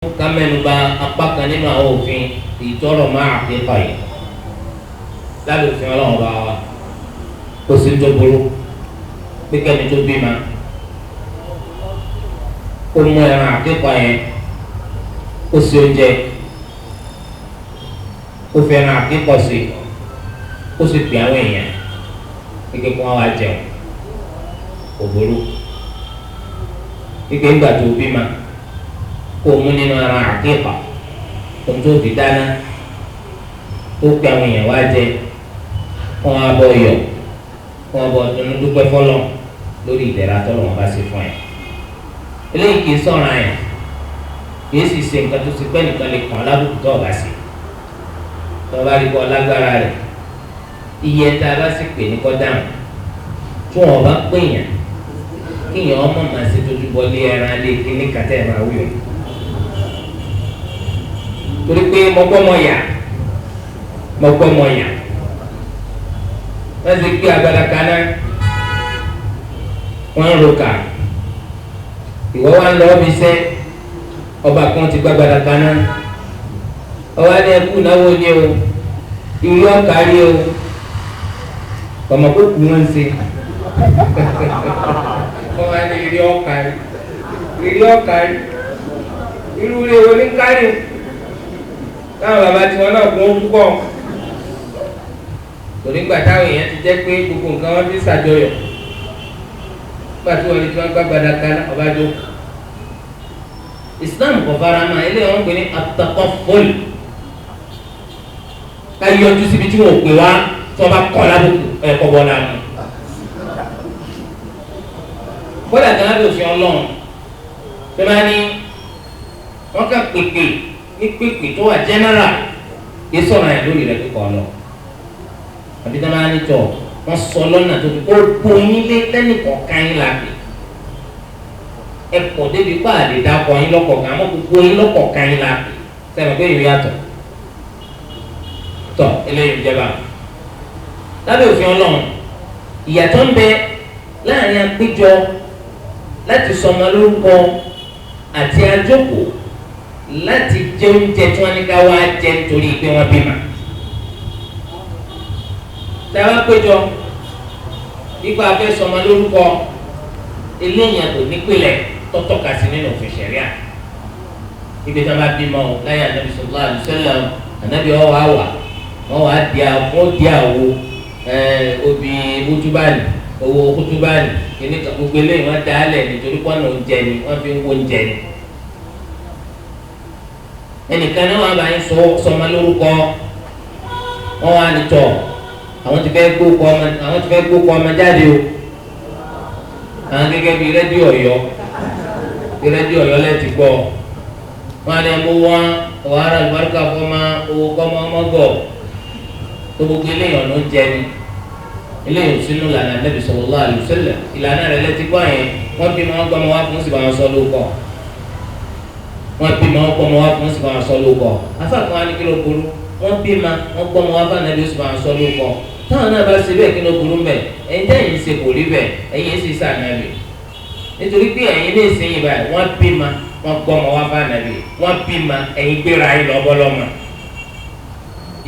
Ká mẹ́nubà apá kan nínú àwọn òfin ìtọ́rọ̀ máa àkíkà yìí. Lábẹ́ òfin Ọlọ́run bá wa, kò sí tó burú pé kẹ́ni tó bímọ kó mú ẹran àkíkà yẹn, kó sí oúnjẹ, kó fi ẹran àkíkà sí, kó sì pè àwọn èèyàn kíkẹ́ kó wọn wá jẹun. Kò burú kíkẹ́ ńgbà tó bímọ kó mú nínú ẹran àkíkà tó tó fi dáná, tó pè àwọn èèyàn wá jẹ, kó wọn abọ́ yọ, kó wọn bọ̀ dunu dúpẹ́ fọlọ́ lórí ìdẹ̀ra tọ́lọ́ wọn bá ṣe fún ẹ. Eléyìí kìí sọ̀rọ̀ àyàn, kìí sì ṣe nǹkan tó ṣe pé nìkan lè kàn lábùkù tó ọ̀gá sí tó bá rí kọ́ lágbára rẹ̀. Iye tá a bá sì pè ní kọ́ dáhùn tí wọn bá pè yàn, kíyàn ọmọ màá ṣe tójú bọ́ lé ẹran lé kíní kàtẹ́ ẹ̀ máa wí o, torí pé mo gbọ́ mọ yà, mo gbọ́ mọ yà. Wọ́n ti gbé agbada kaná, wọ́n ń roka, ìwọ wa ń lọ bí sẹ́ ọba kan ti gbé agbada kaná, ọba ní ẹkú náwó ni o, ìrí ọ̀kárí o, kọ̀mọ̀ kó kú wọn ṣe. Wọ́n wá ní ìrí ọ̀kárí, ìrí ọ̀kárí, irú rẹ̀ wọ́n ní kárí táwọn bàbá tiwọn náà kún ó púpọ̀, torí gbà táwọn èèyàn ti jẹ́ pé gbogbo nǹkan wọn fi ṣàjọyọ̀. Gbà tí wọ́n lè tí wọ́n gbá gbadaka ọba jókòó. Islam kò fara mọ́ eléyìí, wọ́n ń pè ní at-taqafful, ká yọjú síbi tí wọ́n pè wá, tí wọ́n bá kọ́ lábùkù ẹ̀kọ́ bọ́ lánàá. Kódà tí wọ́n bẹ òfin Ọlọ́run tó bá ní wọ́n kà pèpè ní pèpè tó wà general, kì í sọ̀rọ̀ yẹn lórí rẹ̀ kíkọ́ lọ, àbí tí wọ́n bá ní tọ̀ wọ́n sọ lọ́nà tó fi kó yín lé lẹ́nì kọ̀ọ̀kan yín la pè ẹ pọ̀ débi pa àlè dákọ̀ yín lọ́kọ̀ọ̀kan, àmọ́ gbogbo yín lọ́kọ̀ọ̀kan yín la pè sẹ́nu pé ìrìn yàtọ̀ tọ̀ eléyìí ń jẹba. Lábẹ́ òfin Ọlọ́run, ìyàtọ̀ ń bẹ láàrin àpéjọ láti sọmọ lórúkọ àti àjókòó láti jẹ oúnjẹ tí wọ́n ní ká wá jẹ nítorí pé wọ́n bímọ. Tá a bá péjọ ipa afẹ́ sọmọ lórúkọ, eléyìí kò nípìnlẹ̀ tọ́tọ́ka sí nínú òfin ṣẹ̀ríà. Ibi tí wọ́n bá bímọ o láyé Ànábì sallallahu alaihi wasallam, Ànábì ọwọ́ àwà wọ́n wà á di àwo obì kútúbàlì, owó kútúbàlì kìíní kan, gbogbo eléyìí wọ́n dá lẹ̀ nítorí pọ́nà oúnjẹ ni wọ́n fi ń wo oúnjẹ ni. Ẹnìkan náà wọ́n bá yín sọmọ lórúkọ, wọ́n wà ní tọ̀ àwọn ti fẹ́ gbókọ ọmọ, àwọn ti fẹ́ gbókọ ọmọ jáde o. Àwọn gẹ́gẹ́ bíi rédíò Ọ̀yọ́, bíi rédíò Ọ̀yọ́ lẹ́ẹ̀tì gbọ́, wọn á ní ẹmú wọn ọ̀hárà àlùbáríkà fọmọ owó kọ́mọ ọmọ gọ̀ tó gbogbo eléyìí ọ̀nà oúnjẹ ni. Eléyìí sínú ìlànà Ànábì sallallahu alaihi wasallam, ìlànà rẹ̀ lẹ́tí gbọ́ yẹn. Wọ́n bí wọn gbọ́mọ wá fún sí wọn sọ lóko, wọ́n bí wọn gbọ́mọ wá fún sí wọn sọ lóko. Afáàkàn wa ní kí ló burú? Wọ́n bí ma wọ́n gbọ́mọ wá fún Ànábì sí wọn sọ lóko, táwọn náà bá ṣe bẹ́ẹ̀ kí ló burú mbẹ́? Ẹ̀yin tẹ́yìn ṣe kò rí bẹ́ẹ̀, ẹ̀yin sì sànàbì, nítorí pé ẹ̀yin ní ìsinyìí báyìí wọ́n bí ma wọ́n gbọ́mọ wá fún Ànábì, wọ́n bí ma ẹ̀yin gbéra yín lọ́bọ́lọ́mọ.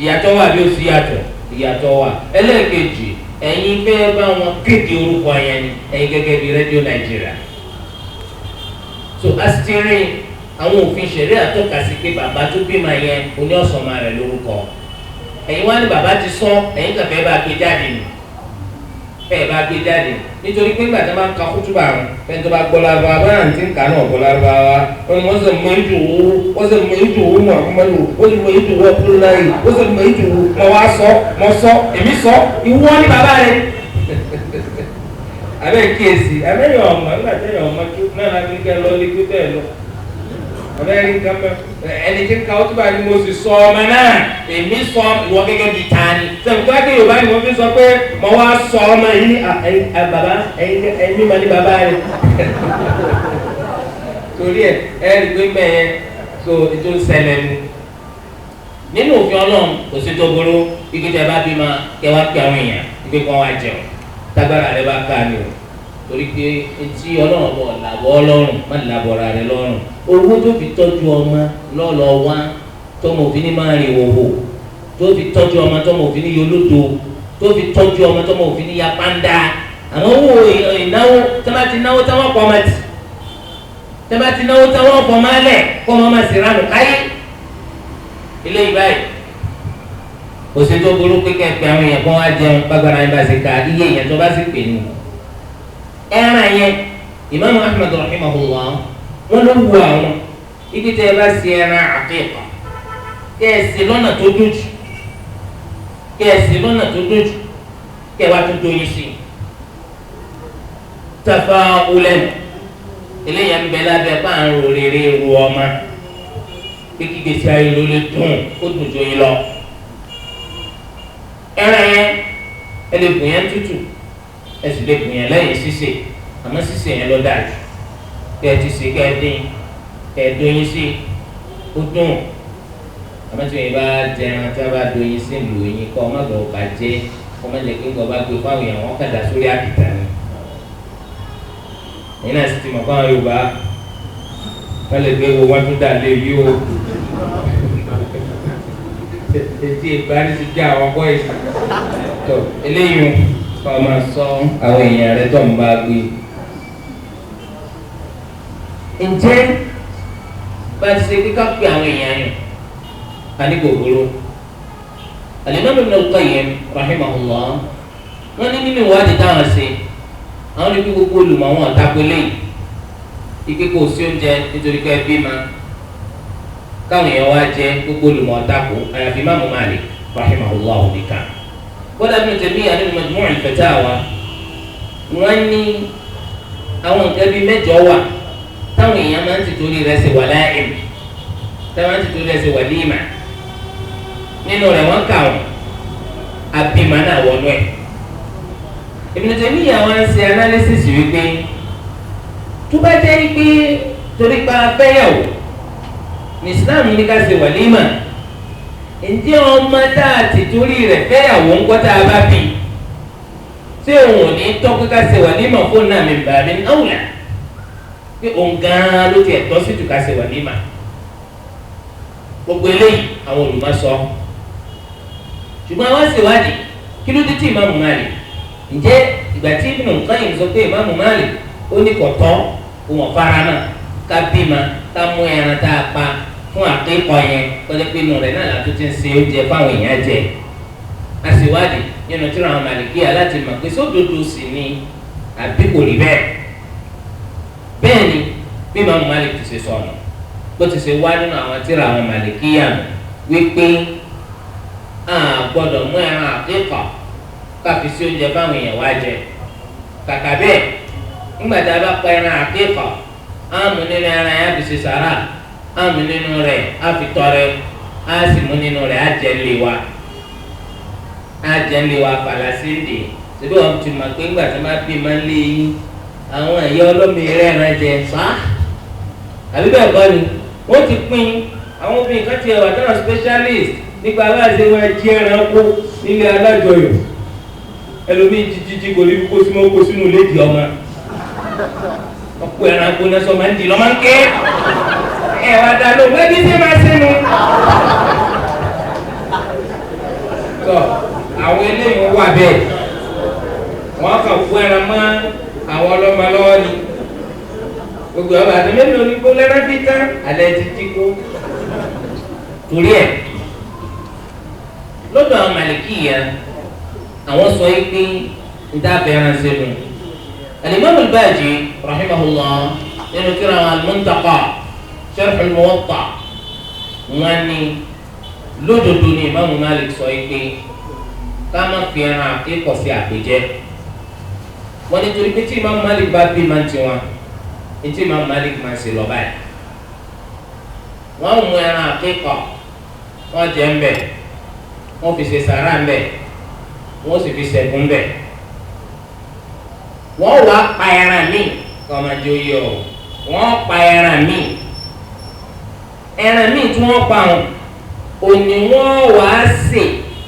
Ìyàtọ̀ wà bí ó sì yàtọ̀, ìyàtọ̀ wà. Ẹlẹ́ẹ̀kejì, ẹ̀yin fẹ́ bá wọn kéde orúkọ yẹn ni, ẹ̀yin gẹ́gẹ́ bí rédíò Nàìjíríà. So asitirin àwọn òfin ṣẹ̀ríà àtọ́ka sí pé bàbá tó bímọ yẹn oní ọ̀sánmọ rẹ̀ lórúkọ. Ẹ̀yin wá ní bàbá ti sọ, ẹ̀yin kàn fẹ́ bá gbé jáde nù, fẹ́ bá gbé jáde nítorí pé nígbà tí wọ́n bá ń ka kútúbà wọn, fẹ́ni tó bá gbọ́ lárúbáwá bá yàn tí ń kà náà gbọ́ lárúbáwá, wọ́n sì mọ ìdù wú, wọ́n sì mọ ìdù wú Muhammadu, wọ́n sì mọ ìdù wú Abdullahi, wọ́n sì mọ ìdù wú. Mọ wá sọ, mọ sọ, èmi sọ, ìwọ ní bàbá rẹ. Abẹ́ kíyèsí, abẹ́ yọ ọmọ, nígbà tí yọ ọmọ kí náà láti kẹ́ lọ lé kí tẹ̀ lọ. Abẹ́ rí nǹkan mẹ́ ẹni tí ń ka ó túbà ní mo sì sọ ọmọ náà, èmi sọ ìwọ gẹ́gẹ́ bíi tani. Sẹ́mi tó wá ké Yorùbá ni mo fi sọ pé mo wá sọ ọmọ yìí ní bàbá ẹ̀yin mímọ ní bàbá rẹ̀. Torí ẹ ẹ rí pé mẹ́yẹn so ètò ìṣẹ̀lẹ̀ nu. Nínú òfin Ọlọ́run kò sí tó burú ike tí a bá bímọ kẹ wá pé àwọn èèyàn ike kan wá jẹun, tágbára rẹ bá ká ni o. Torí pé etí ọlọ́run bọ̀ làbọ̀ ọlọ́run má làbọ̀ra rẹ lọ́rùn. Owó tó fi tọ́jú ọmọ lọ́lọ́ wá tọmọ òfin ní máa rìn wòwò, tó fi tọ́jú ọmọ tọmọ òfin ní yolódo, tó fi tọ́jú ọmọ tọmọ òfin ní yapanda. Àmọ́ owó ìnáwó tí wọ́n bá ti náwó tí wọ́n pọ̀ ọmọ tì, tí wọ́n bá ti náwó tí wọ́n fọ̀ máa lẹ̀ kọ́ ọmọ máa sì ranù káyé. Eléyìí báyìí kò sí tó burú pé kẹ́kẹ́ àwọn èèyàn kan wá jẹun gbàgbára yín bá ṣe ká iye èèyàn tó bá sì pè ní. Ẹran yẹn Imam Ahmad rahimahullah wọn ló wu àwọn ibi tẹ ẹ bá ṣe ẹran àkíkà kẹ ẹ ṣe lọ́nà tó dójú, kẹ ẹ ṣe lọ́nà tó dójú, kẹ ẹ wá tó dóyin sí i. Tafa'ulan, eléyà ń bẹ lábẹ́ bá ń ro rere ru ọmọ pé kí gbèsè ayé ló lè dùn ó dùn ju yín lọ. Ẹran yẹn ẹ lè bùn yẹn tútù, ẹ sì lè bùn yẹn lẹ́yìn sísè, àmọ́ sísè yẹn ló dáa jù. Kẹ ẹ ti sè kẹ ẹ dín kẹ ẹ dóyin sí ó dùn. Àmọ́ tí wọ́n bá jẹran tí wọ́n bá dóyin sí lù yín kọ́ ọmọ gbọ́ bàjẹ́, ọmọ lè kí nǹkan bá gbé fáwọn èèyàn wọn kàdá sórí àkìtà ni. Ẹ̀yin náà sì ti mọ̀ fáwọn Yorùbá wọ́n lè gbé wo wọ́n tún dà lé yí o. Etí ìgbàanì ti jẹ́ àwọn bọ́ìsì. Tó eléyìí kọ́ máa sọ àwọn èèyàn rẹ tó ń bá gbé. Ǹjẹ́ bá a ti ṣe kíkà pé àwọn èèyàn yẹn a ní gbogbo Al-Imam Ibn Al-Qayyim rahimahullah wọ́n ní nínú ìwádìí táwọn ṣe àwọn ní kí gbogbo olùmọ̀ àwọn ọ̀tá pélé yìí ike kò sí oúnjẹ nítorí pé ẹbí ma káwọn èèyàn wá jẹ gbogbo olùmọ̀ ọ̀tá kù àyàfi Imam Malik rahimahullah nìkan. Kódà Ibn Taymiyyah nínú Majmu' al-Fatawa wọ́n ní àwọn nǹkan bíi mẹ́jọ wà táwọn èèyàn máa ń tìtorí rẹ̀ ṣe wàláìm, táwọn máa ń tìtorí rẹ̀ ṣe wàlímà. Nínú rẹ̀ wọ́n kà wọ́n abimá náà wọnú ẹ̀. Ibn Taymiyyah wọ́n ń ṣe analysis wípé tó bá jẹ́ pé torí pa fẹ́yàwó ní Islam ní ká ṣe wàlímà, ǹjẹ́ ọmọ tá a ti torí rẹ̀ fẹ́yàwó ńkọ́ tá a bá bí ṣé òun ò ní tọ́ pé ká ṣe wàlímà fún náà min babin awla, pé òun gan-an ló tiẹ̀ tọ́ sí jù ká ṣe wàlímà. Gbogbo eléyìí àwọn olùmọ̀ sọ, ṣùgbọ́n àwọn ṣèwádìí kí ló dé tí Ìmáàmù Malik, ǹjẹ́ ìgbà tí Ibn Qayyim sọ pé Ìmáàmù Malik ó ní kò tọ́ òun ọ̀fara náà ká bímọ ká mú ẹran tá a pa fún àkíkọ yẹn kọjá pé inú rẹ̀ náà látó ti ń ṣe oúnjẹ fáwọn èèyàn jẹ. A ṣèwádìí nínú tírà àwọn Màlìkíyà láti mọ̀ pé sódodo sì ni àbí kò rí bẹ́ẹ̀. Bẹ́ẹ̀ ni bí Ìmáàmù Malik ti ṣe sọnù bó ti ṣe wá nínú àwọn tírà àwọn Màlìkíyà wípé a gbọ́dọ̀ mú ẹran àkíkọ káfi sí oúnjẹ fáwọn èèyàn wá jẹ. Kàkà bẹ́ẹ̀ nígbà tá a bá pa ẹran àkíkọ á mú nínú ẹran yẹn á fi ṣe sàrà, á mú nínú rẹ̀ á fi tọrẹ, á sì mú nínú rẹ̀ á jẹ lé wa, á jẹ lé wa fàlàsíǹdì. Síbí wọn ti mọ̀ pé nígbà tí wọn bá bí máa ń lé yín àwọn ẹ̀yà ọlọ́mọ rẹ̀ ẹran jẹ sá àbí bẹ́ẹ̀ kọ́ ni wọ́n ti pín àwọn obìnrin kan ti ẹ̀wà táwọn specialist nípa bá a ṣe wọn jí ẹran kó nílé alájọyọ̀. Ẹlòmíín jíjíjí kò ní kó sínú kó sínú lédi ọmọ ọkọ ẹran kó náà sọ máa ń di lọ́mọ ń ké ẹ wá dá ló wẹ́bí sí máa sínú. Tọ àwọn eléyìí wà bẹ́ẹ̀ wọ́n kàn kó ẹran mọ́ àwọn ọlọ́mọ lọ́wọ́ ni gbogbo ọba àti mélòó ni kó lẹ́rán fi tán alẹ́ ti jí kó. Torí ẹ̀ lọ́dọ̀ àwọn Màlìkíyà àwọn sọ yìí pé níta fẹ́ràn sínú. Al-Imam Al-Baji rahimahullah nínú tírà Al-Muntaqa Sharh Al-Muwatta wọn ni lódodo ni Imam Malik sọ yìí pé ká má fi ẹran àkíkọ̀ sí àpèjẹ. Wọ́n ní torí pé tí Imam Malik bá bí máa ń tiwọn, tí Imam Malik máa ń ṣe lọ báyìí. Wọ́n mú ẹran àkíkọ̀ wọ́n jẹ ń bẹ̀, wọ́n fi ṣe sàrà ń bẹ̀, wọ́n sì fi ṣẹ̀gùn bẹ̀. Wọ́n wá pa ẹran míì kọ́ máa jẹ oyè o. Wọ́n pa ẹran míì, ẹran míì tí wọ́n pa wọn òní wọ́n wá sè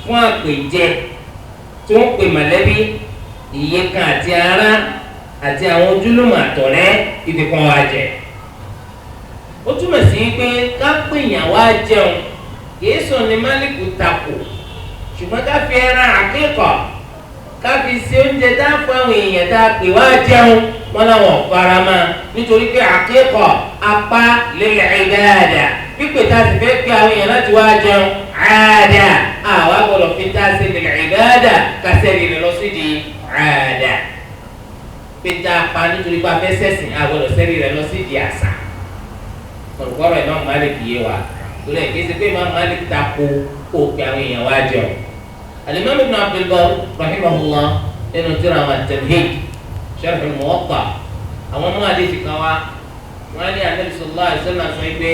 fún àpèjẹ tí wọ́n pè mọ̀lẹ́bí ìyè kan àti ará àti àwọn ojúlùmọ̀ àtọ̀rẹ́ ìfikún wa jẹ. Ó túmọ̀ sí pé ká pèèyàn wá jẹun kìí sùn ní Málíkù takò, ṣùgbọ́n ká fi ẹran àkíkọ̀ ká fi ṣe oúnjẹ tá a fún àwọn èèyàn tá a pè wá jẹun wọn làwọn fara mọ́, nítorí pé àkíkọ̀ apá lil ìbáàdà, pípè tá a sì fẹ́ pé àwọn èèyàn láti wá jẹun àádà, àwa gbọ́dọ̀ fi tá a ṣe lil ìbáàdà kásẹ̀rì rẹ̀ lọ sí di àádà. Pé tá a pa nítorí pé a fẹ́ sẹ̀sìn, a gbọ́dọ̀ sẹ́rì rẹ̀ lọ sí di àṣà. Olùkọ́rọ̀ Imam Malik yé wa, torí ẹ̀ kí ẹ ṣe pé Imam Malik tako kó o pe àwọn èèyàn wá jẹun. Al-Imam Ibn Abdul Barr rahimahullah nínú tírà àwọn At-Tamhid Sharh al-Muwatta, àwọn ọmọ àdéhìí kan wá wọn ní Ànábì sallallahu alaihi wasallam sọ pé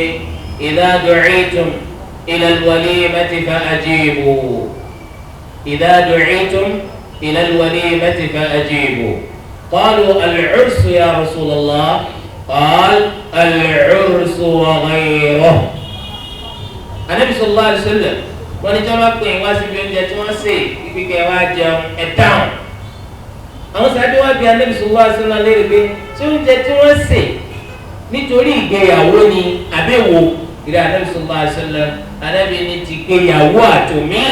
idha du'itum ila al-walimati fa ajibu, idha du'itum ila al-walimati fa ajibu. Qalu al-'ursu ya Rasulallah, qala al-'ursu wa ghayruhu. Ànábì sallallahu alaihi wasallam wọ́n ní tí wọ́n bá pè wá síbi oúnjẹ tí wọ́n sè ibi kẹ́ wá jẹun ẹ̀ dáhùn. Àwọn sábẹ́ wá bí Ànábì sallallahu alaihi wasallam léèrè pé ṣé oúnjẹ tí wọ́n sè nítorí ìgbéyàwó ni àbẹ̀wò? Ìrẹ́ Ànábì sallallahu alaihi wasallam, Ànábì ní ti gbéyàwó àtòmí.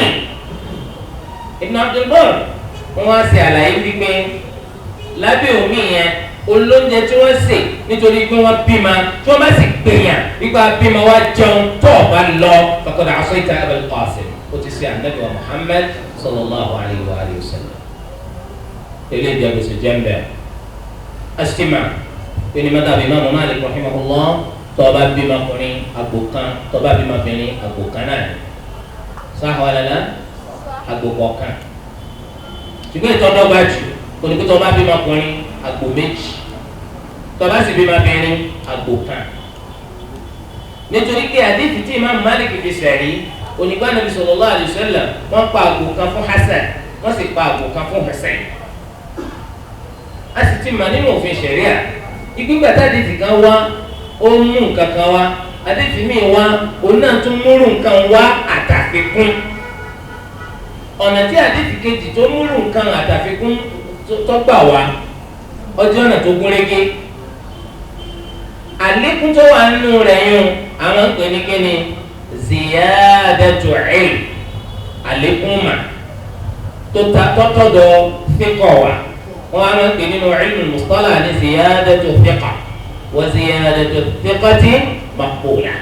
Ibn Abdul Barr wọ́n wá ṣe àlàyé wípé lábẹ́ omi yẹn olóúnjẹ tí wọ́n sè nítorí pé wọ́n bímọ, tí wọ́n bá sì gbìyàn wípé bímọ wá jẹun tó o bá lọ faqad asayta Abal Qasim, ó ti ṣe Ànábì wa Muhammad sallallahu alayhi wa alihi wa sallam. Eléyìí jẹ́ gbèsè jẹ́mbẹ́ asima pé ní madhab Imam Malik rahimahullah, tó o bá bímọ ọkùnrin àgbò kan, tó o bá bímọ obìnrin àgbò kan náà ni sáhùn alala àgbò kọ̀ọ̀kan. Ṣùgbọ́n ìtọ́dọ́gba jù oníkó tó o bá bímọ ọkùnrin àgbò méjì, tó o bá sì bímọ obìnrin àgbò kan. Nítorí pé àdéhìí tí Imam Malik fi sẹ̀rí onígbà Nabi sallallahu alaihi wasallam wọ́n pa àgbò kan fún Hasan, wọ́n sì pa àgbò kan fún Hussein. A sì ti mà nínú òfin ṣẹ̀ríà ìgbìgbà tádìtì kan wá ó mú nǹkan kan wá, àdéhìí míì wá òun náà tún múrù nǹkan wá àtàfikún. Ọ̀nà tí àdéhìí kejì tó múrù nǹkan àtàfikún tó gbà wá ọjọ́ ọ̀nà tó gúnrégé. Àlékún tó wà nínú rẹ̀ yún àwọn ń pè ní kíni ziyadatu ilm, àlékún mà tó tọ́tọ̀dọ̀ fíkọ̀ wá. Wọ́n á máa ń pè nínú ilmu mustalah ní ziyadatu thiqa wa ziyadatu thiqati maqbula.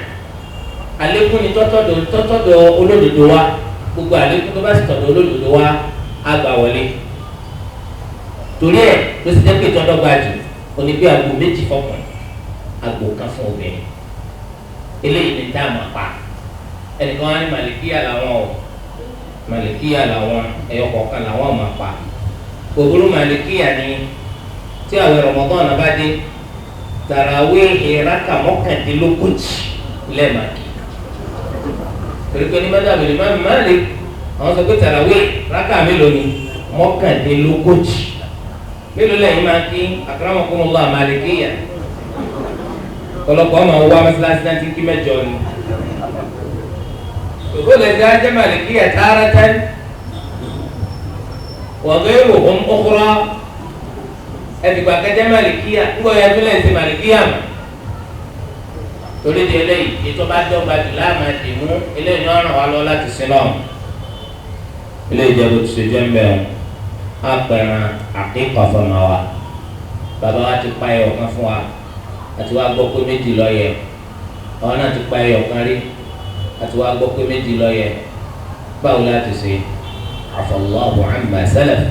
Àlékún ni tọ́tọ̀dọ̀ olódodo wá, gbogbo àlékún tó bá sì tọ̀dọ̀ olódodo wá á gbà wọlé. Torí ẹ̀ ló ti jẹ́ pé ìtọ́dọ́gba jù oní bí àgbò méjì fọkùnrin, àgbò kan fún obìnrin. Eléyìí ni tá a máa pa. Ẹnìkan wá ní màlìkíyà làwọn o, màlìkíyà làwọn ẹyọ kọ̀ọ̀kan làwọn máa pa. Gbogbo màlìkíyà ni tí àwẹ̀ Ramadan bá dé tàràwé ìraka 39 lẹ́ẹ̀màkì. Torí pé ní mẹ́tàbí lè má Malik àwọn sọ pé tàràwé raka mélòó ni 39. Mélòó lẹ́yìn máa kí akramakumullah màlìkíyà? Ọ̀pọ̀lọpọ̀ ọmọ wa mọ́sálásí náà ti kí mẹ́jọ ni. Ògbó lè dá jẹ́ màlìkíyà tààràtàn wa ghayruhum ukhra, ẹ̀dùgbà kẹjẹ màlìkíyà ńgbọ́ ya tó lẹ́sìn màlìkíyà mọ̀. Torí di eléyìí ètò bá dọ́gba jù láàmà dì mú eléyìí náà ràn wá lọ láti sin lọ́wọ́. Eléyìí jẹ́ bó ti ṣe jẹ́ ń bẹ̀rù apẹ̀ràn àkíkọ̀ fọmọ wa. Bàbá wa ti pa ẹyọ kan fún wa àti wá gbọ́ pé méjì ló yẹ. Àwọn náà ti pa ẹyọ kan rí àti wá gbọ́ pé méjì ló yẹ. Báwo láti ṣe? Afallahu amma salaf.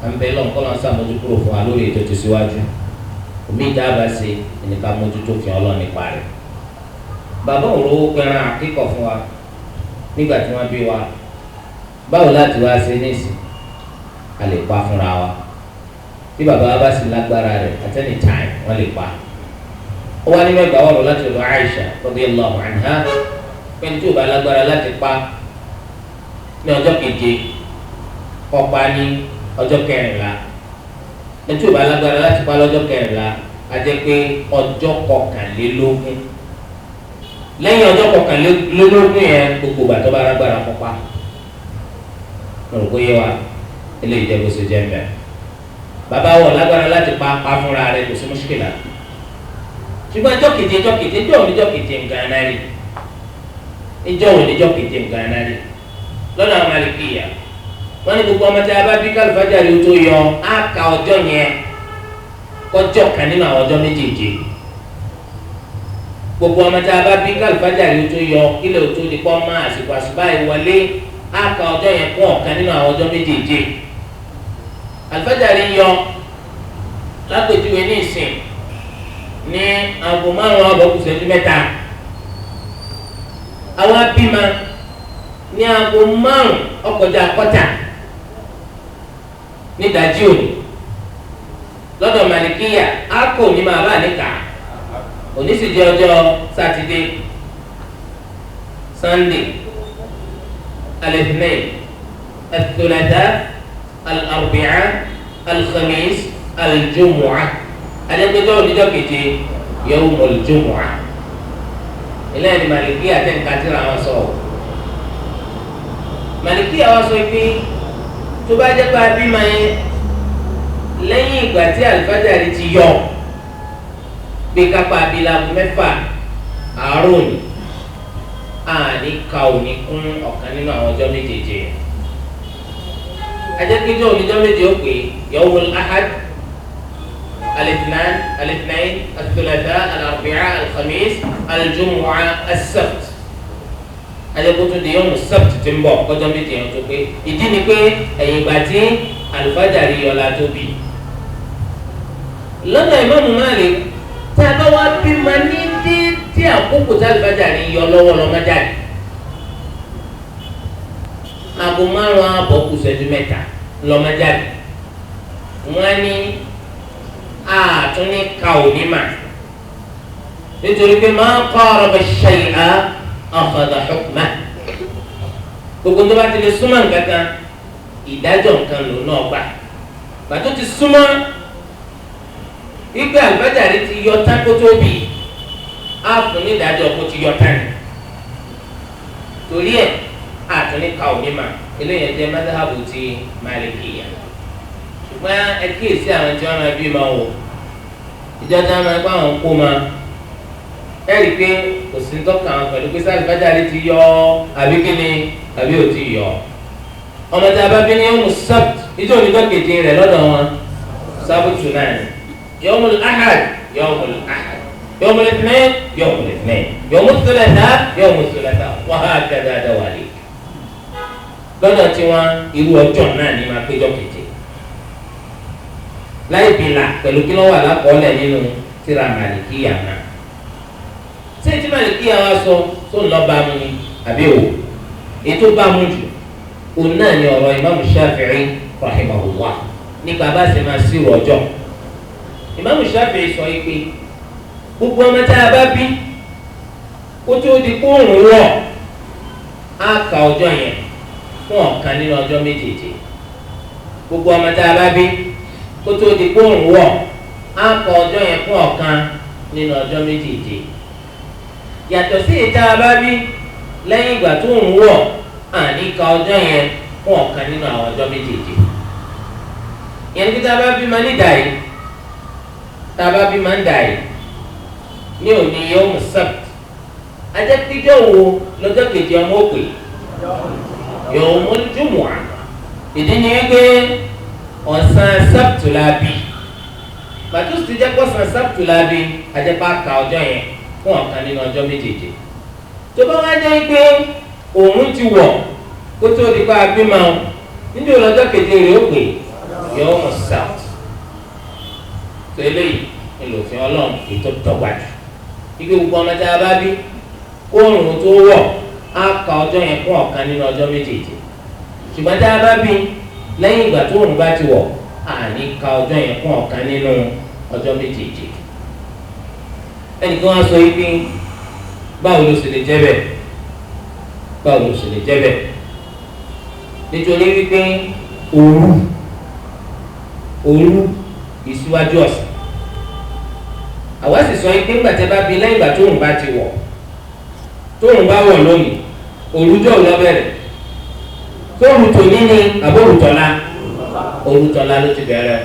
À ń bẹ lọ́n kọ́ lọ́n sàmójúkúrò fún wa lórí ètò ìtẹ̀síwájú. Omi ìdáàbà ṣe ẹnìkan mójútó fi Ọlọ́run nípa rẹ̀. Bàbá òróró pẹran àkíkọ̀ fún wa nígbà tí wọ́n bí wa. Báwo láti wá ṣe nísìn? A lè pa fúnra wa. Bí bàbá wa bá sì lágbára rẹ̀ at any time wọ́n lè pa. Ó wá nínú ẹgbàá ọ̀rọ̀ láti ọ̀dọ̀ Aisha radiyallahu anha pẹ̀lú tí ò bá lágbára láti pa ní ọjọ́ keje kó pa ní ọjọ́ kẹrìnlá. Ẹni tí ò bá lágbára láti pa lọ́jọ́ kẹrìnlá á jẹ́ pé ọjọ́ kọkànlélógún. Lẹ́yìn ọjọ́ kọkànlélógún yẹn gbogbo ìgbà tó bá lágbára kó pa. Mo rò pé yé wa, eléyìí jẹ́ bó ṣe jẹ́ mbẹ́. Bàbá wọ̀ lágbára láti pa fúnra rẹ̀, kò sí mùṣkílà. Ṣùgbọ́n ọjọ́ keje ọjọ́ keje ìjọ́ òní ọjọ́ keje nǹkan náà rí, ìjọ́ òní ọjọ́ keje nǹkan náà rí. Lọ́nà àwọn Màlìkíyà wọ́n ní gbogbo ọmọ tí a bá bí kálífàjárì tó yọ á ka ọjọ́ yẹn kọjọ́ kan nínú àwọn ọjọ́ méjèèje. Gbogbo ọmọ tí a bá bí kálífàjárì tó yọ kílẹ̀ tó di pọ́ mọ́ àsìkò àsùbá ìwọlé á ka ọjọ́ yẹn kún ọ̀kan nínú àwọn ọjọ́ méjèèje. Àlùfájàrí yọ lápèjúwe ní ìsìn ní aago 5:30 kù ìṣẹ́jú 3. Àwọn abímọ ní aago 5:45 nídàájí òní. Lọ́dọ̀ Màlìkíyà á kò ní máa bá níkà. Òní sì jẹ́ ọjọ́ Sátidé, Sunday, al-Ithnain, al-Thulatha, al-Arbi'a, al-Khamis, al-Jumu'ah. Adékòjọ́ oníjọ́ keje yawmul Jumu'ah. Ilé ẹni Màlìkíyà tẹ̀ ń kátìrà wọn sọ. Màlìkíyà wọn sọ pé tó bá jẹ́ pé abímọ yẹn lẹ́yìn ìgbà tí àlùfájàrí ti yọ bí kápá abilago 6 àárọ̀ òní, àní ka òní kún ọ̀kan nínú àwọn ọjọ́ méjèèjì. Ajẹ́pẹ́jọ́ oníjọ́ méje ó pè yawmul ahad, al-ithnan, al-ithnain, al-thulatha, al-arbi'a, al-khamis, al-jumu'a, as-sabt. Ajẹ́pẹ́jọ́ di yawmu sabt ti ń bọ̀ kọjọ́ méje yẹn tó pé. Ìdí ni pé ẹ̀yìn ìgbà tí àlùfájàrí yọ la tó bí. Lọ́nà Ìmáàmù Malik, tí a bá wá bímọ ní déédéé àkókò tí àlùfájàrí yọ lọ́wọ́ lọ́mọ jáde, aago 5:30 kù ìṣẹ́jú 3 lọ́mọ jáde, wọ́n ní àtúní ka òní mà, nítorí pé ma qaraba shay'a akhadha hukmahu. Gbogbo tó bá ti lè súnmọ́ nǹkan kan, ìdájọ́ nǹkan lò náà gbà. Gbàtó ti súnmọ́ wípé àlùfájàrí ti yọ tán kó tó bì, á fún ní ìdájọ́ kó ti yọ tán ni. Torí ẹ̀ àtúní ka òní mà. Eléyìí jẹ́ madhabu ti Màlìkíyà. Ṣùgbọ́n ẹ kíyèsí àwọn tí wọ́n máa bí ma wò, ìjọ tí wọ́n máa gbọ́ àwọn kó ma, ẹ rí i pé kò sí tọ́ka àwọn pẹ̀lú pé sálùfájàrí ti yọ àbí kíni àbí ò ti yọ. Ọmọ tí a bá bí ní yawmu sabt, ìjọ oníjọ́ keje rẹ̀ lọ́dọ̀ wọn sábùtù náà ni. Yawmul ahad, yawmul ahad, yawmul ithnain, yawmul ithnain, yawmut thulatha, yawmut thulatha, wa hakadha dawalik. Lọ́dọ̀ tí wọ́n irú ọjọ́ náà ní máa péjọ keje láì bìlà pẹ̀lú kí ló wà lákọọ́lẹ̀ nínú tírà Màlìkíyà náà. Ṣé tí Màlìkíyà wá sọ tó ń lọ bá mu ni àbí òwò? Ètò bá mu jù òun náà ni ọ̀rọ̀ Ìmáàmù Ṣáfi'í rahimahullah nípa bá ṣe máa ṣírò ọjọ́. Ìmáàmù Ṣáfi'í sọ pé gbogbo ọmọ tá a bá bí kó tó di kóòrùn wọ̀ á ka ọjọ́ yẹn fún ọ̀kan nínú ọjọ́ méjèèjì. Gbogbo ọmọ tá a bá bí kó tó di kóòrùn wọ̀ á ka ọjọ́ yẹn fún ọ̀kan nínú ọjọ́ méjèèjì. Yàtọ̀ sí ìta bá bí lẹ́yìn ìgbà tó ń wọ̀, àní ka ọjọ́ yẹn fún ọ̀kan nínú àwọn ọjọ́ méjèèjì. Yẹn ní tá a bá bí ma ní dàí, tá a bá bí ma ń dàí ní òní yawmu sabt, ajẹ́pẹ́jọ́ wo lọ́jọ́ kejì ọmọ òpè yawmul jumu'ah. Ìdí ni wípé ọ̀sán sábtù la bí, pàtó sì jẹ́ pọ̀sán sábtù la bí, ajẹ́pẹ́ àka ọjọ́ yẹn fún ọ̀kan nínú ọjọ́ méjèèjì. Tó bá wá jẹ́ pé òun ti wọ̀ kó tó di pa abímọ, níjẹ́ lọ́jọ́ keje rẹ̀ ó pè yawmu sabt. Tó eléyìí ńlòfin Ọlọ́run ètò dọ́gba jù. Ike gbogbo ọmọ tí a bá bí kóòrùn tó wọ̀ á ka ọjọ́ yẹn fún ọ̀kan nínú ọjọ́ méjèèjì. Ṣùgbọ́n tí a bá bí lẹ́yìn ìgbà tó òrùn bá ti wọ̀, àní ka ọjọ́ yẹn fún ọ̀kan nínú ọjọ́ méjèèjì. Ẹnìkan wá sọ yìí pé báwo ló sì lè jẹ́ bẹ́ẹ̀? Báwo ló sì lè jẹ́ bẹ́ẹ̀? Nítorí wípé òru òru ìsíwájú ọ̀sán. Àwa sì sọ pé ńgbà tí a bá bí lẹ́yìn ìgbà tóòrùn bá ti wọ̀, tóòrùn bá wọ̀ lónìí, òrùjọ́ ò lọ bẹ̀rẹ̀. Tóòrùn tòní ni àbórùtọ́lá? Òrùtọ́lá ló ti bẹ̀rẹ̀.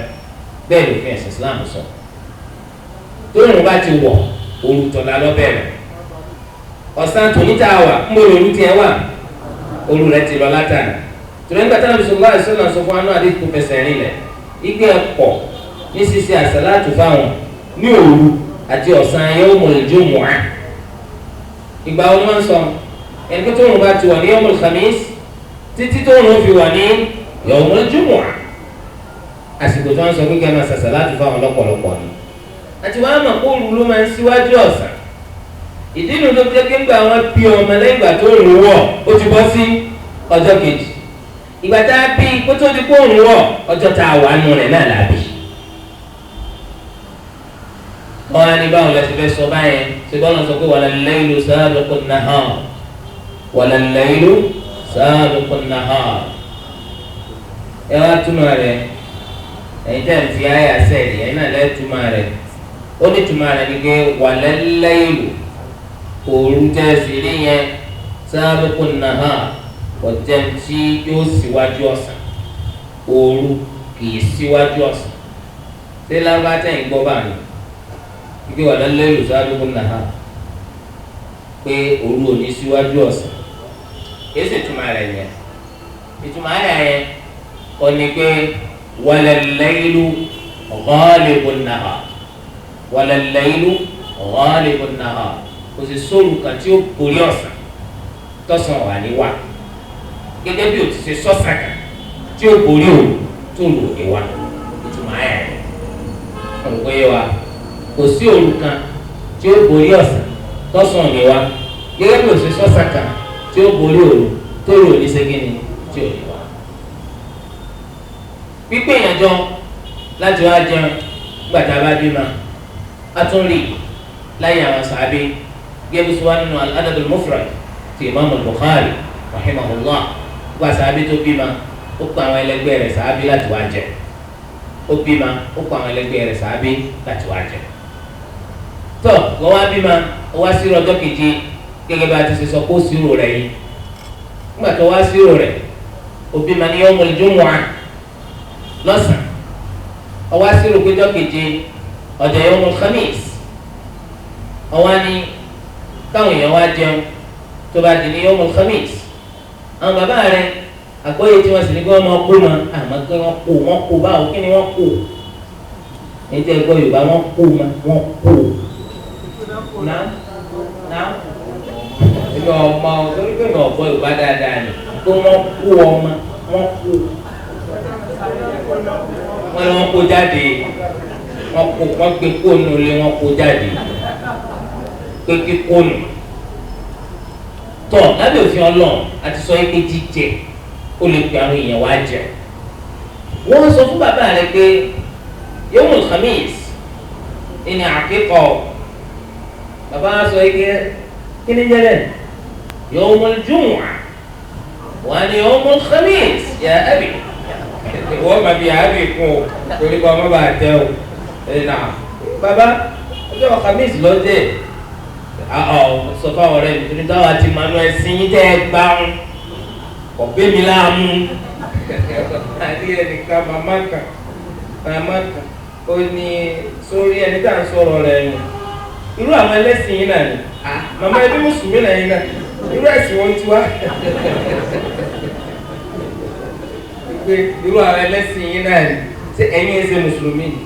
Bẹ́ẹ̀ lòfin ẹ̀sìn Islam sọ. Tóòrùn bá ti wọ̀, òru tọ̀la ló bẹ̀rẹ̀. Ọ̀sán tòní tá a wà, ń bọ̀ lóru tiẹ̀ wà, òru rẹ̀ ti lọ látàrí. Tòlẹ́ nígbà táwọn bisimilá ìṣọ́nà sọ fún anú àdéhùn tó fẹsẹ̀ rìn lẹ̀, igbe ẹ̀pọ̀ ní ṣíṣe àsàlátù fáwọn ní òru àti ọ̀sán yawmul jumu'ah. Ìgbà wo ni wọ́n sọ? Ẹni pé tóòrùn bá ti wọ̀ ní yawmul khamis títí tóòrùn fi wà ní yawmul jumu'ah. Àsìkò tí wọ́n sọ pé kí ẹ máa ṣàsàlátù fáwọn lọ́pọ̀lọpọ̀ ni. Àti wàá mọ̀ kó òru ló máa ń síwájú ọ̀sán. Ìdí nu tó fi jẹ́ kéńgbà wọn bí ọmọ lẹ́yìn ìgbà tó rùn wọ̀ ó ti bọ́ sí ọjọ́ kejì. Ìgbà tá a bí kó tó di kó rùn wọ̀ ọjọ́ tá a wà nù rẹ̀ náà làbí. Wọ́n á ní báwo la ti fẹ́ sọ báyẹn? Ṣé bọ́lá sọ pé wala al-laylu sabiqu an-nahar, wala al-laylu sabiqu an-nahar. Ẹ wá túmọ̀ rẹ̀, ẹ̀yin tẹ́ ń fi àyà sẹ́ẹ̀lì, ẹ̀yin náà lẹ́ túmọ̀ rẹ̀. Ó ní túmọ̀ rẹ̀ ni pé wala al-laylu, òru tẹ́sí rí yẹn, sabiqu an-nahar, ọ̀jẹ̀ tí yóò síwájú ọ̀sán. Òru kìí síwájú ọ̀sán. Ṣé lábá tẹ̀yìn gbọ́ bá mi? Ike wala al-laylu sabiqu an-nahar, pé òru ò ní síwájú ọ̀sán. Kìí ṣe ìtumọ̀ rẹ̀ yẹn. Ìtumọ̀ rẹ̀ yẹn ó ní pé wala al-laylu ghalibu an-nahar, wala al-laylu ghalibu an-nahar. Kò sì sóru kan tí ó borí ọ̀sán tọ̀sán wà ní wà, gẹ́gẹ́ bí o ti ṣe sọ́sàn kan tí ó borí òru tó lò ní wà. Ìtumọ̀ ayà rẹ̀ ọ̀rọ̀ yé wa. Kò sí òru kan tí ó borí ọ̀sán tọ̀sán ní wà, gẹ́gẹ́ bí o ṣe sọ́sàn kan tí ó borí òru tó lò ní ṣẹ́gínní tí ò ní wà. Pípé èèyàn jọ láti wá jẹun gbàtà bá bímọ, a tún rí láyé àwọn sàábé gẹ́gẹ́ bí wọ́n nínú al-Adab al-Mufrad ti Imam al-Bukhari rahimahullah. Gba sàábé tó bímọ, ó pa àwọn ẹlẹgbẹ́ rẹ̀ sàábé láti wá jẹ. Ó bímọ, ó pa àwọn ẹlẹgbẹ́ rẹ̀ sàábé láti wá jẹ. Tó wọ́n wá bímọ, ó wá sírò ọjọ́ keje gẹ́gẹ́ bá a ti ṣe sọ kó sírò rẹ̀ yìí. Nígbà tó wá sírò rẹ̀, ó bímọ ní yawmul jumu'ah lọ́sàn-án. Ó wá sírò péjọ keje ọjọ́ yawmul khamis. Ó wá ní káwọn èèyàn wá jẹun tó bá di ní yawmul khamis. Àwọn bàbá rẹ̀ àgbọ́yé tí wọ́n sì ní kí wọ́n máa kó ma, àmọ́ kí wọ́n kó wọ́n kó báwo, kí ni wọ́n kó? Èyí tẹ́ gbọ́ Yorùbá, wọ́n kó ma, wọ́n kó. Náà náà èmi ọmọ torí pé mi ò gbọ́ Yorùbá dáadáa ni pé wọ́n kó ọmọ, wọ́n kó, wọ́n ní wọ́n kó jáde, wọ́n kó, wọ́n gbé kóònù lé, wọ́n kó jáde pé kí kóònù tọ̀. Lábẹ́ òfin Ọlọ́run àti sọ pé jíjẹ ó lè pe àwọn èèyàn wá jẹ. Wọ́n sọ fún bàbá rẹ̀ pé yawmul khamis ìní àkíkọ̀. Bàbá wa sọ pé kí ni jẹ́ bẹ́ẹ̀? Yawmul jumu'ah wà ní yawmul khamis ya abi. Wọ́n máa fi àábì kún o torí kọ́ ọmọ bá tẹ o. Ẹ̀ nà bàbá, ọjọ́ khamis lọ́jẹ̀ ọ̀ sọ fáwọn ọ̀rẹ́ mi torí táwa ti máa nú ẹ̀sìn yín tẹ́ ẹ gbá ń ọ̀bẹ mi láàmú. Àti ẹnìkan màmá kan ó ní sórí ẹni tá à ń sọ̀rọ̀ rẹ̀ yìí, irú àwọn ẹlẹ́sìn yìí náà ni. Màmá ẹbí mùsùlùmí náà yìí náà, irú ẹ̀sìn wọn ti wá pé irú àwọn ẹlẹ́sìn yìí náà ni. Ṣé ẹ̀yin ẹ̀ ṣe mùsùlùmí ni?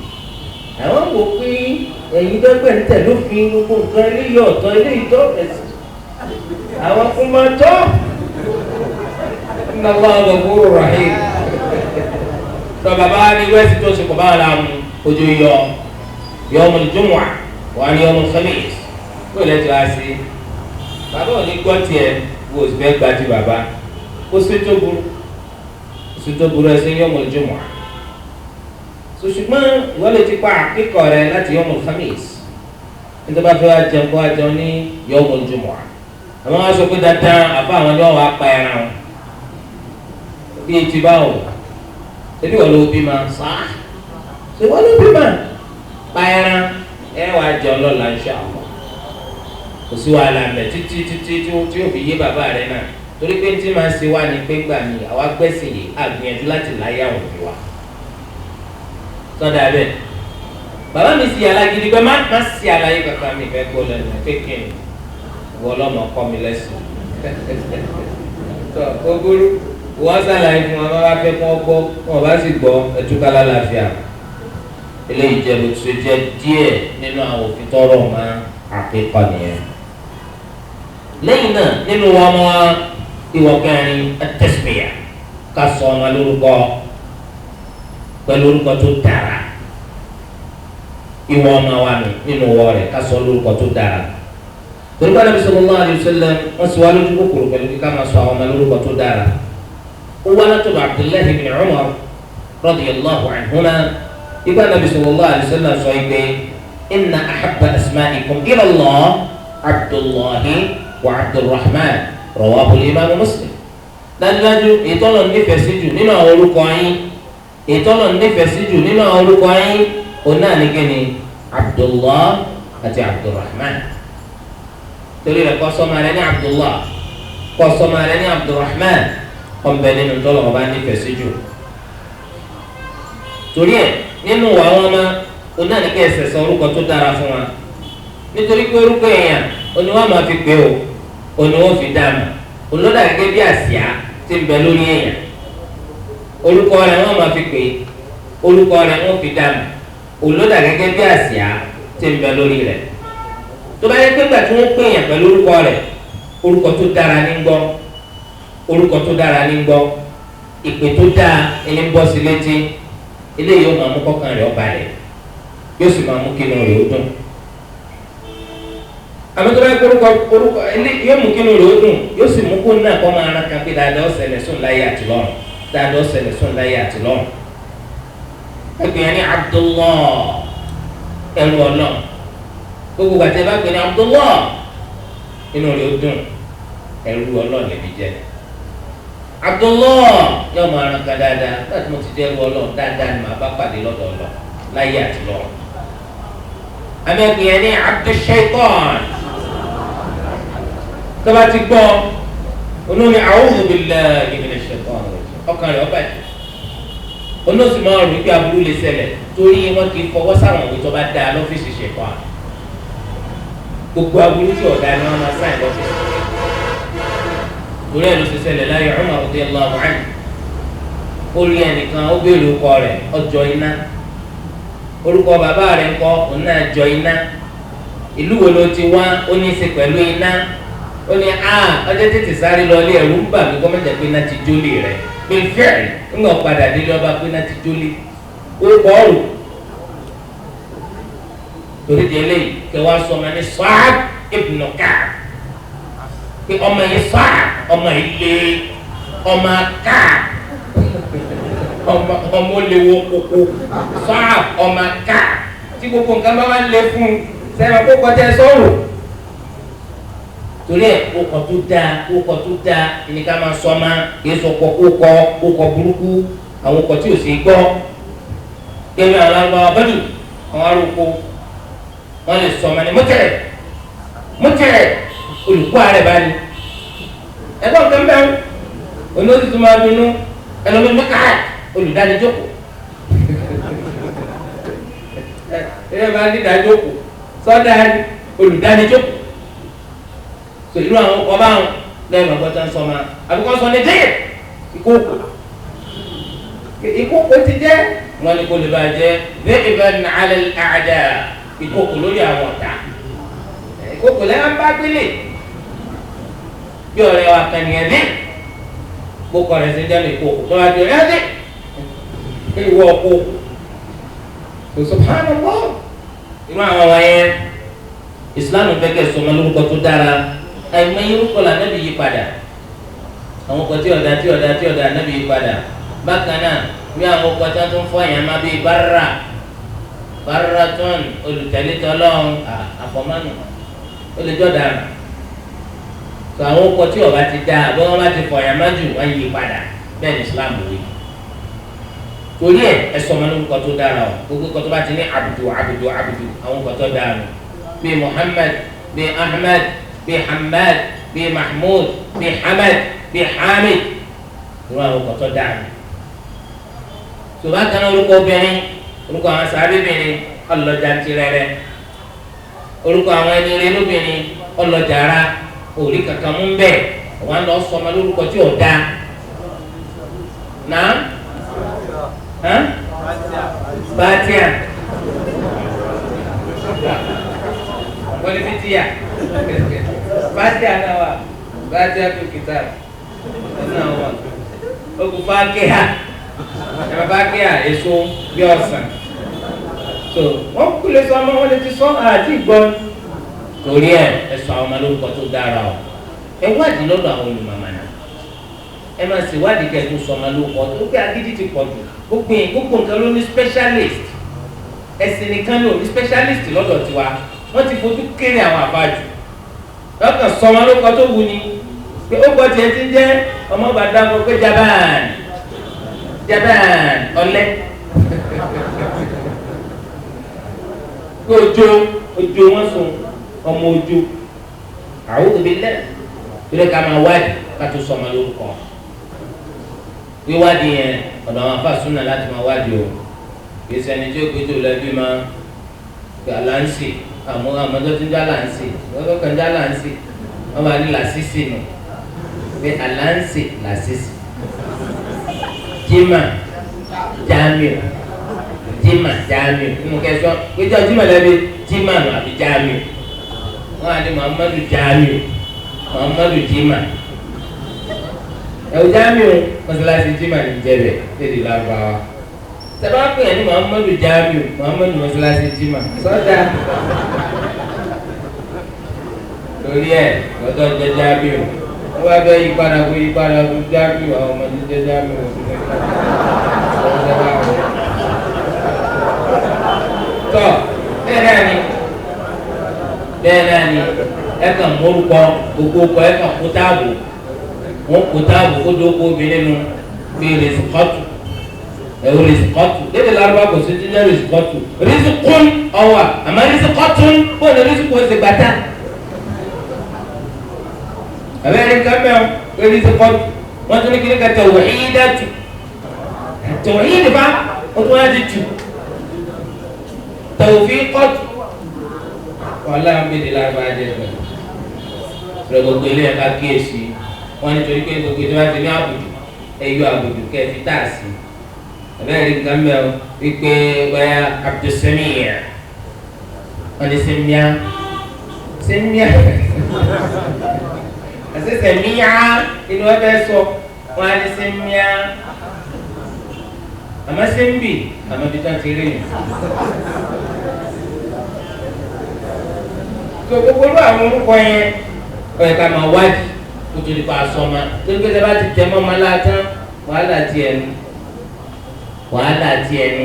Àwọn wò pé ẹ̀yin dọ́gbẹ̀ ń tẹ̀ lófin gbogbo nǹkan eléyìí ọ̀tọ̀ eléyìí tọ́ ẹ̀sìn àwọn kún máa tọ́. Inna Allaha ghafurur rahim. Tọ́ bàbá ní wẹ́ẹ̀sì tó ṣe kò bá wà láàmú ojú yọ yawmul jumu'ah wà ní yawmul khamis kó lè tó a sí. Bàbá ò ní gbọ́ tiẹ̀, wo sì fẹ́ gba ti bàbá. Kó sí tó burú, kó sí tó burú ẹsẹ̀ yawmul jumu'ah. So ṣùgbọ́n ìwọ lè ti pa àkíkọ̀ rẹ láti yawmul khamis. Nítorí bá fẹ́ wá jẹun kó wá jẹun ní yawmul jumu'ah. Àwọn wá sọ pé dandan àfa àwọn ni wọ́n wá pa ẹran wọn. Bí etí báwò, ebi wọ́n ló bí ma sá, ṣé wọ́n ló bí ma pa ẹran ẹ wàá jẹun lọ́la insha Allah. Kò sí wàhálà mẹ́ títí títí tí ó fi yé bàbá rẹ náà. Torí pé tí máa ń ṣe wá ní pé gbà mí àwa gbẹ́sìn yìí àgbìyànjú láti láyé àwọn òbí wa. Sọdọ abẹ bàbá mi sì alágídí pé má sì àlàyé kankan mi fẹ́ gbọ́ lẹ́nu kékeré wọ́n lọ́mọ kọ́ mi lẹ́sìn. Tó ogoro wọ́n sàlàyé fún wọn bá fẹ́ kọ́ gbọ́ wọn bá sì gbọ́ ẹtúkà lálàáfíà. Eléyìí jẹ́ bó ti ṣe jẹ́ díẹ̀ nínú àwọn òfin tọrọ mọ́ àkíkà nìyẹn. Lẹ́yìn náà nínú wọn mọ́ ìwọ kẹrin at-tasmiya ká sọ ọmọ lórúkọ pẹ̀lú orúkọ tó dára. Ìwọ ọmọ wa nù nínú wọ rẹ̀ ká sọ lórúkọ tó dára. Torí bá Nabi sallallahu alayhi wa sallam wọ́n sì wá lójú kòkòrò pẹ̀lú kíkà máa sọ àwọn ọmọ lórúkọ tó dára. Ó wá látọ̀dọ̀ Abdullahi ibn Umar radiyallahu anhuma ìgbà Nabi sallallahu alayhi wa sallam sọ pé inna ahabba asma'ikum ila Allah Abdullahi wa Abdurrahman rawahu al-imam Muslim. Dájúdájú ìtọ́lọ̀ nífẹ̀ẹ́ sí jù nínú àwọn orúkọ yín, ìtọ́lọ̀ nífẹ̀ẹ́ sí jù nínú àwọn orúkọ yín, òun náà ní kíni Abdullah àti Abdurrahman. Torí rẹ̀ kọ́ sọ́mọ rẹ̀ ní Abdullah, kọ́ sọ́mọ rẹ̀ ní Abdurrahman, ọ̀nbẹ nínú tọ́lọ̀ ọba nífẹ̀ẹ́ sí jù. Torí ẹ̀ nínú àwọn ọmọ òun náà ní kí ẹsẹ̀ sọ orúkọ tó dára fún wa, nítorí pé orúkọ èèyàn òní wọ́n máa fi pè ó, òní wọ́n fi dáa mọ̀, olódà gẹ́gẹ́ bí àsíá tí ń bẹ lórí èèyàn. Orúkọ rẹ̀ wọ́n máa fi pè é, orúkọ rẹ̀ wọ́n fi dáa mọ̀, olódà gẹ́gẹ́ bí àsíá tí ń bẹ lórí rẹ̀. Tó bá yẹ pé gbà tí wọ́n pè èèyàn pẹ̀lú orúkọ rẹ̀, orúkọ tó dára ní gbọ́, orúkọ tó dára ní gbọ́, ìpè tó dáa ẹni ń bọ́ sí létí, eléyìí ó máa mú kọ́kàn rẹ̀ ó balẹ̀, yóò sì máa mú kí inú rẹ̀ ó dùn. Àmọ́ tó bá yẹ orúkọ orúkọ yóò mú kí inú rẹ̀ ó dùn, yóò sì mú kó náà kọ́ máa rán kan pé dáadáa ó ṣẹlẹ̀ sóun láyé àti lọ́run, dáadáa ó ṣẹlẹ̀ sóun láyé àti lọ́run. Ẹgbẹ́ yẹn ní Abdullah, ẹrú Ọlọ́run. Gbogbo gbàtẹ́ bá gbé ní Abdullah, inú rẹ̀ ó dùn, ẹrú Ọlọ́run lè fi jẹ́. Abdullah yóò máa rán kan dáadáa, láti mo ti jẹ́ ẹrú Ọlọ́run dáadáa ni màá bá pàdé lọ́dọ̀ Ọlọ́run láyé àti lọ́run. Àmọ́ ẹgbẹ́ yẹn ní Abdul-Shaitan, tó bá ti gbọ́ onóni a'udhu billahi minash shaitani rajim, ọkàn rẹ̀ ó bàjẹ́. Onóòsì máa rò wípé aburú lè ṣẹlẹ̀ torí wọn kì í fọwọ́ sáwọn òwe tó bá dáa lọ́fíìsì ṣẹ̀kọ́ à. Gbogbo aburú tí ọ̀dà ni wọ́n máa sáìn lọ́fíìsì. Torí ẹ̀ ló ṣe ṣẹlẹ̀ láyé Umar radiyallahu anhu. Ó rí ẹnìkan ó béèrè orúkọ rẹ̀ ọjọ́ iná. Orúkọ bàbá rẹ̀ ńkọ́ òun náà jọ iná. Ìlú wo ló ti wá ó ní í ṣe pẹ̀lú iná. Ó ní a ọjọ́ tètè sáré lọ ilé ẹ̀rú ń bà mí kọ́ mẹ́jẹ pé iná ti jólè rẹ̀. Pé fẹ́ẹ̀rì ńgbà padà délé ọba pé iná ti jólè. Ó kọ́ ọ̀rù. Torí di eléyìí kẹ wá sọ ọmọ ní Sa'ad ibn Ka'b. Pé ọmọ yìí Sa'ad, ọmọ yìí lé, ọmọ Ka'b, ọmọ léwo koko, Sa'ad ọmọ Ka'b. Tí gbogbo nǹkan bá wà lé fún un, sẹ́wọ̀n kó kọjá sọ́rọ̀. Torí ẹ̀ kókò tó dáa, kókò tó dáa ẹni ká máa sọ ma kì í sọ kọ kókò kókò burúkú, àwọn kò tí ò sí gbọ́. Kẹ́mi àwọn arúgbó bẹ́ẹ̀ àwọn arúgbó wọ́n lè sọ ma ní mọ́tẹ̀rẹ̀ mọ́tẹ̀rẹ̀ olùkọ́ ààrẹ bá ní. Ẹ̀gbọ́n nǹkan bẹ́ẹ̀ olóòtú tó máa dunú ẹlòmíì mẹ́ka olùdánijókòó. Ẹ máa ní ìdájókòó sọ́dà olùdánijókòó. So irú àwọn ọkọ báwọn lẹ́yìn ọgbọ́n tó ń sọ ma àbíkọ́ sọ ní díẹ̀ ìkókò ìkókò ti jẹ́ wọn ni kò lè bá jẹ́ dhi'ban 'ala al-a'da, ìkókò lórí àwọn ọ̀tá, ìkókò lẹ́yìn bá gbélé bí ọ̀rẹ́ wa kan nìyẹn dé gbókò rẹ̀ ṣe jẹ́ ìkókò tó wá di ọ̀rẹ́ dé ìwọ kó subhanallah. Irú àwọn wọ̀nyẹn Islam fẹ́ kẹ́ sọmọ lórúkọ tó dára. Àìmọye orúkọ la Ànábì yí padà, àwọn ọkọ tí ọ̀dà tí ọ̀dà tí ọ̀dà Ànábì yí padà. Bákan náà bí àwọn ọkọ tí wọ́n tún fọ́ yẹn má bí bára bára tún olùtẹ̀lé tọ́lọ́run àfọ̀mánu olùjọ́ dàrú. Tó àwọn ọkọ tí ọba ti dá àbọ̀ wọn bá ti fọ́ yẹn má jù wọ́n yí padà. Bẹ́ẹ̀ ni Islam wí. Torí ẹ̀ ẹ sọmọ lórúkọ tó dára o. Gbogbo ọkọ tó bá ti ní abudu abudu abudu àwọn ọkọ tó dára bíi Muhammad, bíi Ahmed, bíi Hamad, bíi Mahmud, bíi Hamad, bíi Hamid, irú àwọn ọkọ tó dáa. Tó bá kan orúkọ obìnrin Orúkọ àwọn sàábìbìnrin ọlọ́jà tirẹrẹ. Orúkọ àwọn ẹni rẹ lóbìnrin ọlọ́jà ara òrí kankan mú bẹ́ẹ̀. Wọ́n lọ sọmọ lórúkọ tí ò dáa. Náà Fatia wọ́n ní fitia Fatia náà wà Fatia tó kìtà náà wà ogun Fakiha ẹ̀rọ Fakiha èso bí ọ̀sán. So wọ́n kú lè sọ ọmọ wọn lè ti sọ àti ìgbọ́n. Torí ẹ ẹ sọ àwọn ọmọ lórúkọ tó dára o. Ẹ wádìí lọ́dọ̀ àwọn olùmọ̀mọ̀ náà. Ẹ máa ṣe wádìí kẹ́ ẹ tó sọ ọmọ lórúkọ tó pé agídí ti pọ̀ jù. Gbogbo yẹn gbogbo nǹkan ló ní specialist. Ẹ̀sìn nìkan ló ní specialist lọ́dọ̀ tiwa. Wọ́n ti fojú kéré àwọn àbájù. Lọ́kàn sọ ọmọ lórúkọ tó wù ni. Pé ó gbọ́ tiẹ̀ ti ń jẹ́ ọmọ bàdá kọ pé Jaban Jaban ọ̀lẹ́. Pé ojo ojo wọn sùn ọmọ ojo. A'udhu billah. Torí ká máa wádìí ká tó sọ ọmọ lórúkọ. Wíwádìí yẹn ọ̀dọ̀ àwọn afáàsúnà láti máa wádìí o. Kìí ṣẹni tí ó gbé tó lẹ́bí máa gbé aláǹsì àmọ́ àmọ́tọ́ tí ń já láǹsì lọ́dọ̀ kan já láǹsì wọ́n máa ní làṣìṣì nù pé aláǹsì làṣìṣì. Jimá Jamiu Jimá Jamiu nínú kẹsàn-án péjọ Jimá lẹ́bi Jimá nù àbí Jamiu. Wọ́n á ní Muhammadu Jamiu Muhammadu Jimá. Ẹ̀wù Jamiu mọ́sálásí Jimá ní jẹ́bẹ̀ lédè Lárúbáwá. Tẹ́lá pè é ní Muhammadu Jamiu Muhammadu mọ́sálásí Jimá sọ́dà. Torí ẹ̀ lọ́dọ̀ jẹ́ Jamiu wọ́n bá bẹ́ yí padà kó yí padà kó Jamiu àwọn ọmọdé jẹ́ Jamiu tọ́ bẹ́ẹ̀ náà ni bẹ́ẹ̀ náà ni ẹ kàn mórúkọ gbogbo kọ ẹ kàn kó táàbù wọn kó táàbù kó dóko obìnrin nu bí rìsíkọ́tù ẹ̀wọ̀ rìsíkọ́tù lédè Lárúbá kò sí jíjẹ́ rìsíkọ́tù rìsíkún ọ̀wà àmọ́ rìsíkọ́tù bó ni rìsíkún ṣe gbàtà abẹ́rẹ́ nǹkan mẹ́wọ́ pé rìsíkọ́tù wọ́n tún ní kí ní ka tawhidatu tawhid bá wọ́n tún wá di tù tawfiqatu wàhálà ń bèèrè Lárúbá jẹ́ bẹ́ẹ̀ rẹ gbogbo ilé ẹ̀ka kíyèsí wọn nítorí pé gbogbo ìjọba ti ní àbùdù ẹyọ àbùdù kẹfì tá a sí abẹ́rẹ́ nǹkan mẹ́wọ́ wípé báyà Abdulsamir wọn ní sẹ́míà sẹ́míà àti sẹ́míà inú ẹ bẹ́ sọ wọn ní sẹ́míà àmọ́ sẹ́mbì àmọ́ bí tán ti rí yẹn. Tó gbogbo olú àwọn orúkọ yẹn ó yẹ ká máa wádìí kó tó di pa aṣọ ma torí pé sábà ti tẹ mọ́ ọmọ látàn wàhálà tiẹ̀ nu wàhálà tiẹ̀ nu.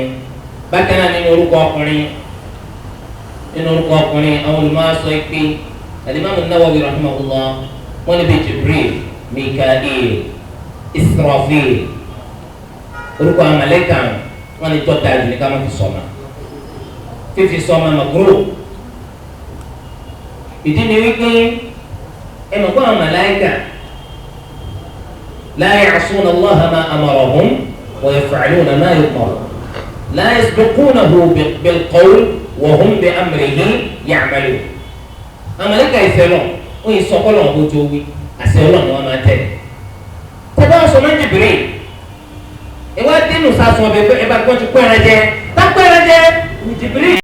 Bákan náà nínú orúkọ ọkùnrin àwọn olùmọ̀ sọ pé Al-Imam An-Nawawi rahimahullah wọ́n níbi Jibril, Mikael, Israfil orúkọ àwọn màláíkà wọ́n ní tọ́ta jù ní ká má fi sọ ma fífi sọ ma makruh. Ìdí ni wípé ẹ mọ̀ kó àwọn màláíkà la ya'suna Allaha ma amarahum wa yaf'aluna ma yu'marun la yasbiqunahu bil-qawl wa hum bi amrihi ya'malun. Àwọn màláíkà ìfẹ́ lọ wọ́n yìí sọkọ́ lọ́wọ́ bó tó wí àṣẹ Ọlọ́run ni wọ́n máa tẹ̀lé. Tẹ́lẹ̀ wọ́n sọ máa ń Jibril ìwà dénú sásùn ọbẹ̀ ẹ bá gbọ́n ti kó ẹran jẹ tá kó ẹran jẹ ní Jibril.